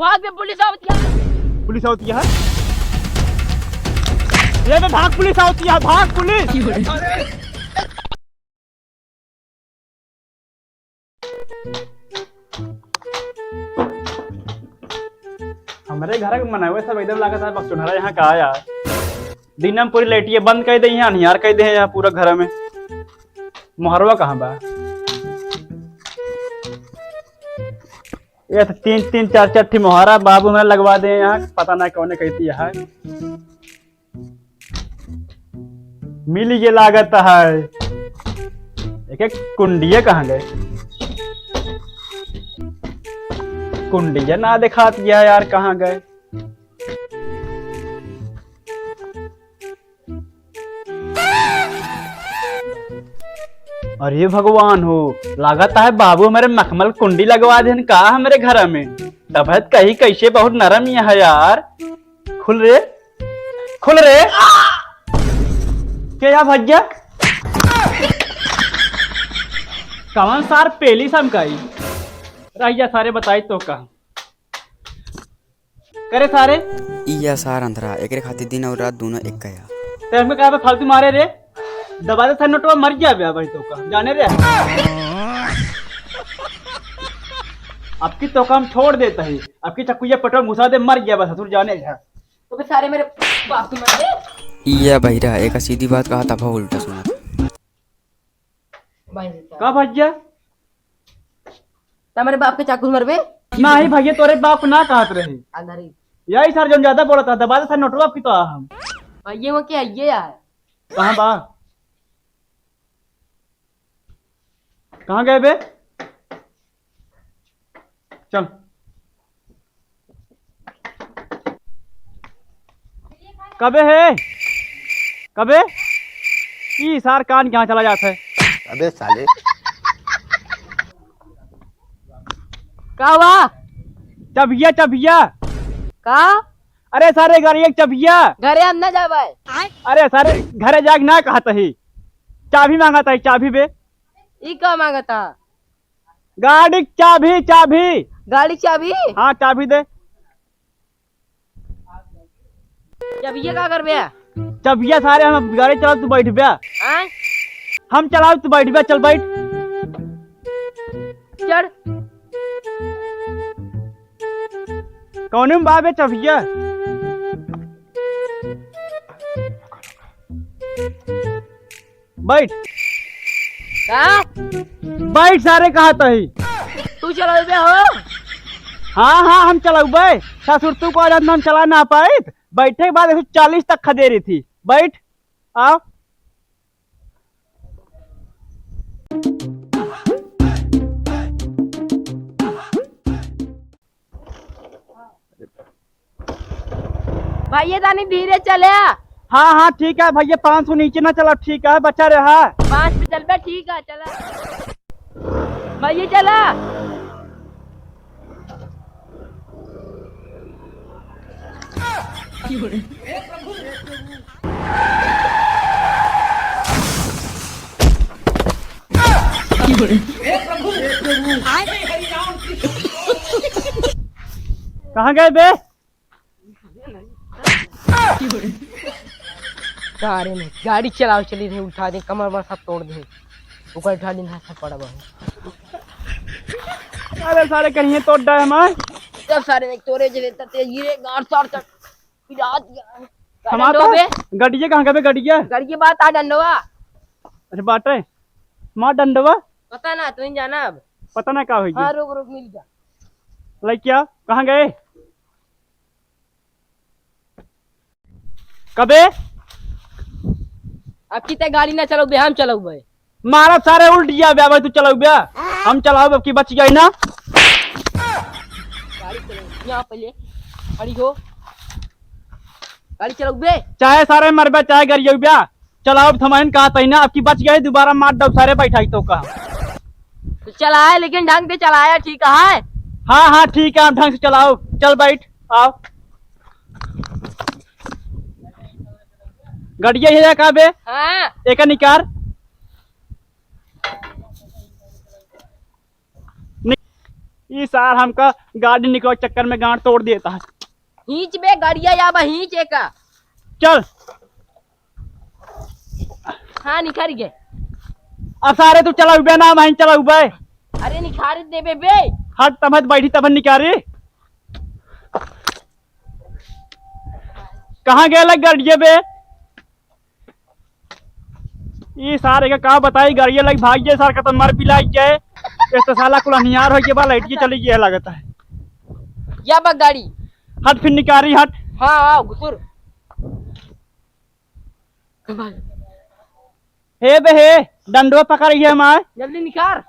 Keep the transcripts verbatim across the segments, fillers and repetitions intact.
भाग बे, पुलिस आवत है। पुलिस आवत है? ये तो भाग, पुलिस आवत है, भाग पुलिस। हमरे घर के मनवे सब एकदम लागत है बकचोन्हरा यहाँ का यार। दिन में पूरी लाइटिया बंद कर दे, यहाँ अन्हियार कर दे, यहाँ पूरा घर में। मोहरवा कहाँ बा? ये तो तीन तीन चार चार ठी मोहरा बाबू में लगवा दे यहाँ, पता ना कौने कहती है। मिल ये लागत है। एक एक कुंडिया कहाँ गए? कुंडिया ना दिखात गया यार, कहाँ गए? अरे भगवान हो, लागत है बाबू हमारे मखमल कुंडी लगवा देन का हमरे घर में। तबीयत कही कैसे बहुत नरम ही है यार। खुल रे, खुल रे। के या भैया? कवन सार पेली समकाई? रहिया सारे बताई तो का। करे सारे। इया सार अंधरा, एकरे खातिर दिन और रात दोनों एक कया। ते हमके काहे पे फालतू मारे रे? दबा दे सारे नोटवा, मर गया बे भाई तो का। जाने रे। अब की तो का हम छोड़ देता है। अब की चक्कू ये पेटवा में घुसा दे, मर गया बस ससुर, जाने जा। तो फिर सारे मेरे बाप की मर गए। इया बहिरा, एक सीधी बात कहा था, उल्टा सुना। भाई साहब। का भैया? त हमरे बाप के चाकू से मरबे? नाही भैया, तोरे बाप को ना कहत रहे। अंधारी। यही सर जौन ज्यादा बोलत है, दबा दे सर नोटवा की तो हम। भैया वो क्या है यार? कहाँ बा? कहाँ गए बे? चल। कबे है? कबे? ई सार कान कहाँ चला जात है? अबे साले। का हुआ? चबिया, चबिया। का? अरे सारे गाड़ी एक चबिया। घरे हम ना जाबे। अरे सारे घरे जाके ना कहत ही। चाबी मांगत ही, चाबी बे। ई का मांगत हा? गाड़ी के चाबी, चाबी। गाड़ी के चाबी? हाँ, चाबी दे। चाबिया का करबे? चाबिया सारे हम गाड़ी चलाओ, तू बैठ बे। आय? हम चलाओ, तू बैठ बे, चल बैठ। चढ़। कौने में बा बे चाबिया? बैठ। का? बैठ सारे, कहा तही। तू चलौबे हो? हाँ, हाँ, हम चलौबे। ससुर तू को आज हम चला ना पाइत। बैठे के बाद एक सौ चालीस तक खदेरी थी। बैठ, आओ। भैया, तानी धीरे चले। हाँ, हाँ, ठीक है भैया, पाँच सौ नीचे ना चला, ठीक है, बचा रहा। पाँच पे चल बे, ठीक है, चला। भैया, चला। कहाँ गए बे? सारे में गाड़ी चलाओ चली रही, उठा दे, कमर वर सब तोड़ दे, ऊपर उठा दे, हाथ पड़ा बा। अरे सारे कहीं तोड़ डाय हमार। सब सारे में तोड़े चले, तब तेज गिरे, गाड़ साड़ तक। पिरात गया। हमार डंडो तो बे? गड़िया कहाँ गए बे, गड़िया? गड़िया बात आ डंडवा। अच्छा, बाटे। मार डंडवा। पता ना, तू ही जाना अब। पता ना का होई। हाँ, रुक, रुक, मिल जा। लइकिया, कहाँ गए? कबे? अब की ते गाड़ी ना चलाऊ बे, हम चलाऊ बे। मारा सारे उल्ट गया बे, भाई तू चलाऊ बे। हम चलाऊ बे, अब की बच गई ना। गाड़ी चलाऊ, यहाँ पहले खड़ी हो। गाड़ी चलाऊ बे। चाहे सारे मरबे, चाहे गरियऊ बे। चलाओ, अब थमाइन कहा तही ना, अब की बच गए, दोबारा मार दब सारे बैठाई तो का। तो चलाए, लेकिन ढंग से चलाया, ठीक है? हाँ, हाँ, ठीक है, हम ढंग से चलाओ। चल बैठ, आओ। गड़िया ये का बे? हाँ। एका निकार। नि-, ई सार हमका गाड़ी निकाल चक्कर में गांड तोड़ देता है। खींच बे गाड़िया, या बा खींच एका। चल। हाँ, निखार गए। आ सारे तू चलाउबे ना, मैं चलाउबे। अरे निखार देबे बे। हट, तब बैठी तब निकारी। कहाँ गए लग गाड़िया बे? ई सारे का का बताई, गाड़िया लग भाग जाए, सार का तो मर पिलाई जाए। एक तो साला कुल अनियार हो के बा, लाइट के चली गया लागत है। या बा गाड़ी। हट फिर निकारी, हट। हाँ, आओ, घुसुर। हे बे, हे, डंडो पकड़ ये मार। जल्दी निकार।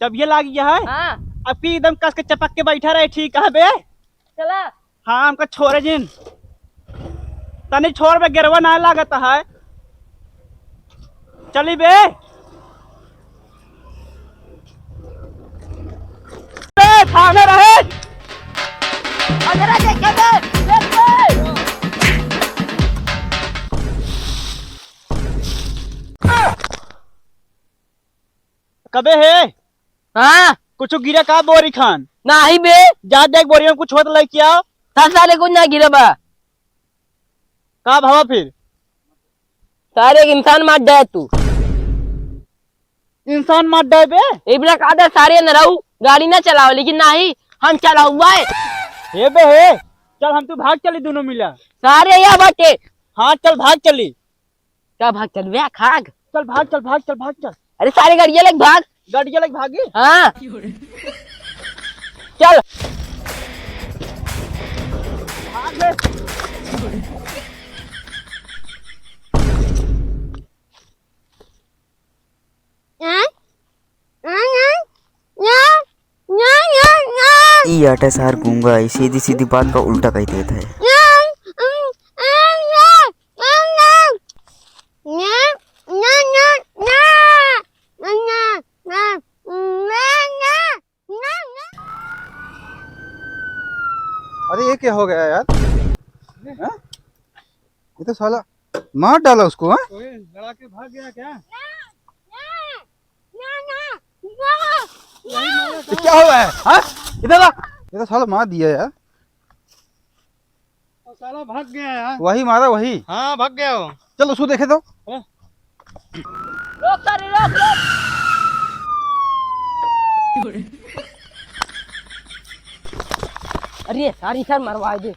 जब ये लाग गया है, हाँ। अब की एकदम कस के चपक के बैठा रहे, ठीक है बे? चला। हाँ, हमका छोड़े जिन। तनी छोड़ बे, गिरवा ना लागत है। चली बे। बे, थामे रहे। अरे देखे बे, देख बे। कबे हे? हाँ? कुछ गिरा का बोरी खान? नाही बे। जा देख बोरी में कुछ होत लइके आओ। था सारे कुछ ना गिरा बा। का भावा फिर? सारे एक इंसान मार जाए तू। इंसान मार जाए बे? इबला का दे सारे न रहू, गाड़ी ना चलाओ, लेकिन नाही, हम चलाऊ बे। हे बे हे, चल हम तू भाग चली दोनों मिला। सारे या बाटे। हाँ चल भाग चली। का भाग चलबे, खाग? चल भाग, चल भाग, चल भाग, चल। अरे सारे गाड़िया लग भाग। गाड़िया लग भागी? हाँ। चल। भाग बे। ई आटा सार गूंगा है, सीधी सीधी बात का उल्टा कह देता है। अरे ये क्या हो गया यार? हैं? ये तो साला मार डाला उसको, हाँ? कोई लड़ा के भाग गया क्या? वही मारा ये था। क्या हुआ है? हाँ? इधर आ। ये तो साला मार दिया यार। और साला भाग गया यार। वही मारा, वही। हाँ, भाग गया वो। चल, उसको देखे तो। हाँ। रोक सारे, रोक, रोक। अरे, सारी सर मरवा दे।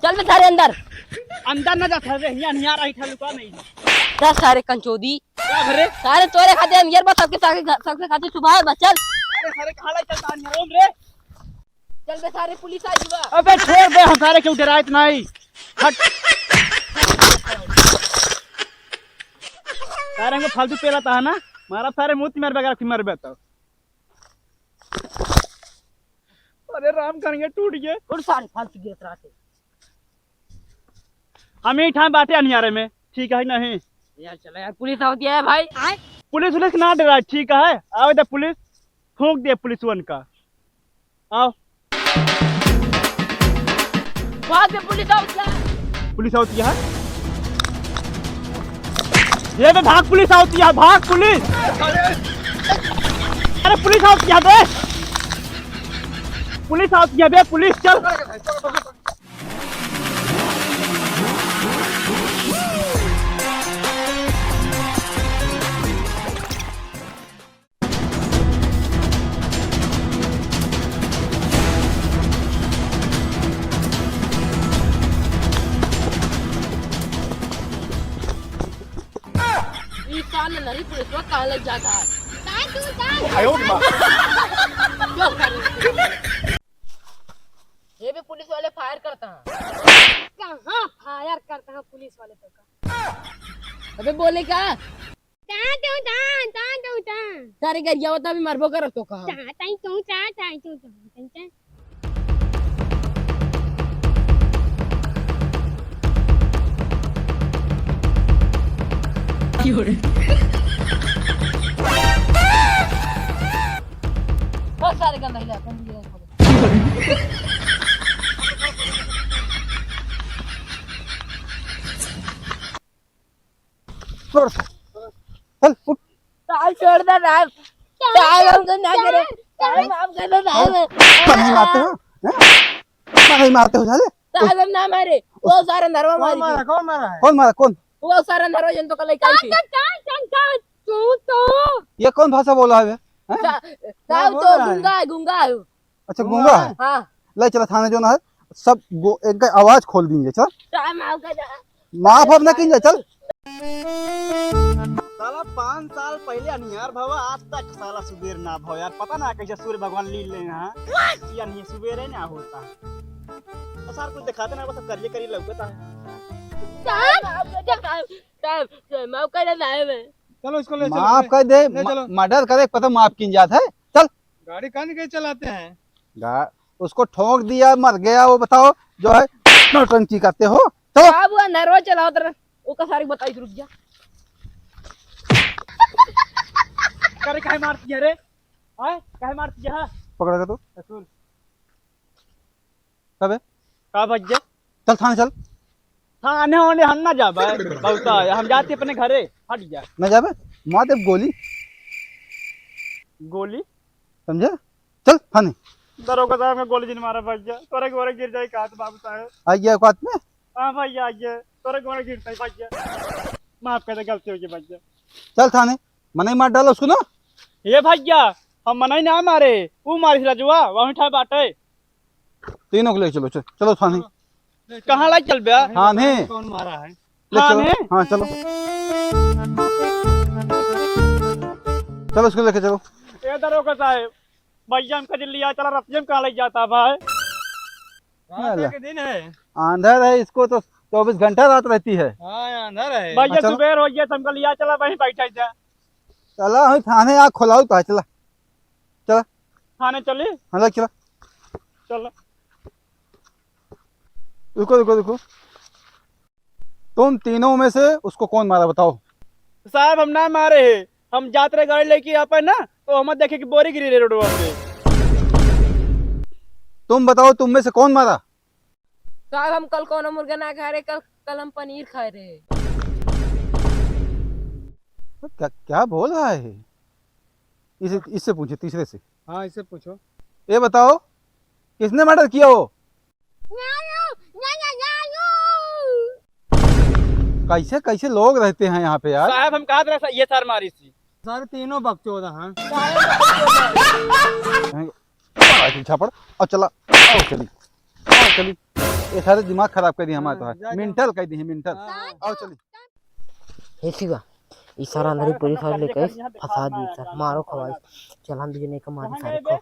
चल बे सारे अंदर। अंदर ना जा सारे, हियाँ, हियाँ रही था, लुका नहीं। जा सारे कंचोदी। का भरे? सारे तोरे खाते हम ये बस सबके, सबके, सबके खाते सुबह है, बस चल। अरे सारे, कहाँ लाई चलता है, निरोम रे? चल बे सारे, पुलिस आ जुआ। अबे छोड़ बे, हम सारे क्यों डराइत नहीं। हट। सारे हमको फालतू पेला था ना, मारा सारे मुँह मार बगैर फिर मर बेता। अरे राम, कनिया टूट गए। उठ सारे, फालतू गिरत रहते। हम ही ठाम बाटे अनियारे में, ठीक है नहीं? यार चला यार, पुलिस आवती है भाई। पुलिस उलिस ना डरा, ठीक है? आवे दे पुलिस, फूंक दे पुलिस वन का। आओ। भाग बे, पुलिस आवती है। पुलिस आवती है? ये बे भाग, पुलिस आवती है, भाग पुलिस। अरे पुलिस आवती है बे, पुलिस आवती है बे, पुलिस चल। ई कान नहीं पुलिस को कहाँ लग जाता है? ताई तू, ताई। आयो रे माँ। क्यों कर रही? ये भी पुलिस वाले फायर करता है। कहाँ फायर करता है पुलिस वाले तो का? अबे बोले का? तान, तान, तान, तान, तान, तान। सारे गरिया होता भी मरबो करत तो कहा। तान, तान, तान, तान, तान, तान, तान, तान। क्यों रे? बहुत सारे गंदा हिला, अपन भी गिरा इसको। छोड़। चल, उठ। ताल छोड़ दे ना। साहब, हमको ना करे। साहब, माफ कर दो, साहब। पढ़ाई मारते हो, हैं? पढ़ाई मारते हो, साले। साहब, हम ना मारे। वो सारा नरवा कौन मारी मारा, थी। कौन मारा है? कौन मारा, कौन? वो सारा नरवा जन तो कल आई थी। कान, कान, कान, कान, तू तो। ये कौन भाषा बोला है बे? हैं? सा-, साहब, कौन तो बोला है? गूंगा है, गूंगा है। अच्छा, गूंगा है? हाँ। ले चला थाने जो ना है, सब गो-, इनका आवाज खोल दीजिए, चल। साहब, माफ कर दो। माफ अब ना कीजिए, चल। साला पाँच साल पहिले अनियार भवा, आज तक साला सुबेर ना भवा यार। पता ना कैसे सूर्य भगवान लील लेना है। या नहीं, सुबेर ही ना होता। और सार कुछ दिखाते ना, बस करिए करिए लौकता है। साहब, साहब, साहब, साहब, माफ कर दे साहब। चलो इसको ले चलो, माफ ले। कर दे, ले म-, चलो। मर्डर करे पता माफ की जात है। चल। गाड़ी काहे नहीं चलाते हैं? गा-, उसको ठोक दिया, मर गया, वो बताओ, जो है, नौटंकी करते हो। चलो। साहब, वो नरवा चलावत रहे, ओका सारी बताई, रुक जा। करे काहे मारती है रे? आय, काहे मारती है? पकड़ के तू। सुन। कबे? का भैया? चल थाने चल। थाने होने हम ना जाबे, बहुत है, हम जाते अपने घरे, हट जा। ना जाबे? मार देब गोली। गोली? समझे? चल थाने। दरोगा साहब, हमका गोली जिन मारा भैया, तोरे गोरे गिर जाई का तो बाबू साहब। आ गया औकात में? हाँ भैया, आ गया, तोरे गोरे गिर जाई भैया, माफ कर दे, गलती हो गई भैया। चल थाने, मनई मार डाला उसको ना। ये भैया, हम मनई ना मारे, ऊ मारिस रजुआ, वहीं ठाए बाटे। तीनों को ले चलो, चल, चलो थाने। कहाँ लाई चल बे? थाने। कौन मारा है? ले चलो। थाने? हाँ, चलो। चलो, उसको लेके चलो। ए दरोगा साहब, भैया हमका जे लिया चला, रतिया में कहाँ ले जाता भाई? रात अरे। के दिन है। आंधर है, इसको तो चौबीस घंटा रात रहती है। हाँ, आंधर है। भैया हाँ, चलो। सुबेर हो गया, तुमको लिया चला, वहीं बैठा जा। चला, हम थाने आ खोलाऊ तो है, चला। चला। थाने चली? हाँ, ले चला। चला। रुको, रुको, रुको। तुम तीनों में से उसको कौन मारा, बताओ? साहब, हम ना मारे हैं, हम जात रहे गाड़ी लेके यहाँ पे ना, तो हम देखे कि बोरी गिरी रहे रोडवा पे। तुम बताओ, तुम में से कौन मारा? साहब, हम कल कोनो मुर्गा ना खाए रहे, कल, कल हम पनीर खाए रहे। क्या, क्या बोल रहा है? इसे, इससे पूछे, तीसरे से। हाँ, इससे पूछो। ये बताओ, किसने मर्डर किया हो? कैसे, कैसे लोग रहते हैं यहाँ पे यार? साहब, हम कहा था ये सार मारी थी। सारे तीनों बकचोद हैं। हैं? मारा थी झापड़। अब चला, आओ चली, आओ चली। ये सारे दिमाग खराब कर दिए हमारे तो हाँ, है। जा, जा। मेंटल कर दिए, मेंटल। हाँ। आओ चली। हे शिवा, ई सारा अंदर ही पूरी फाइल लेके आइस, फंसा दी सर, मारो खवाई। चल हम भी जने का मारी सारे को।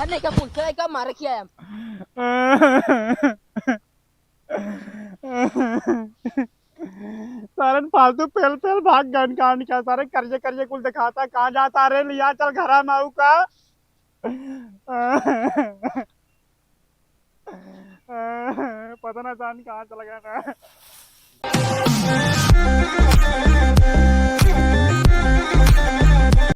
नहीं क्या पूछा है, क्या मारे किया है? सारन फालतू पेल पेल भाग गन कान का, सारे करिए करिए कुल दिखाता, कहाँ जाता रे, लिया चल घरा में आऊ का। पता ना जान कहाँ चला गया ना।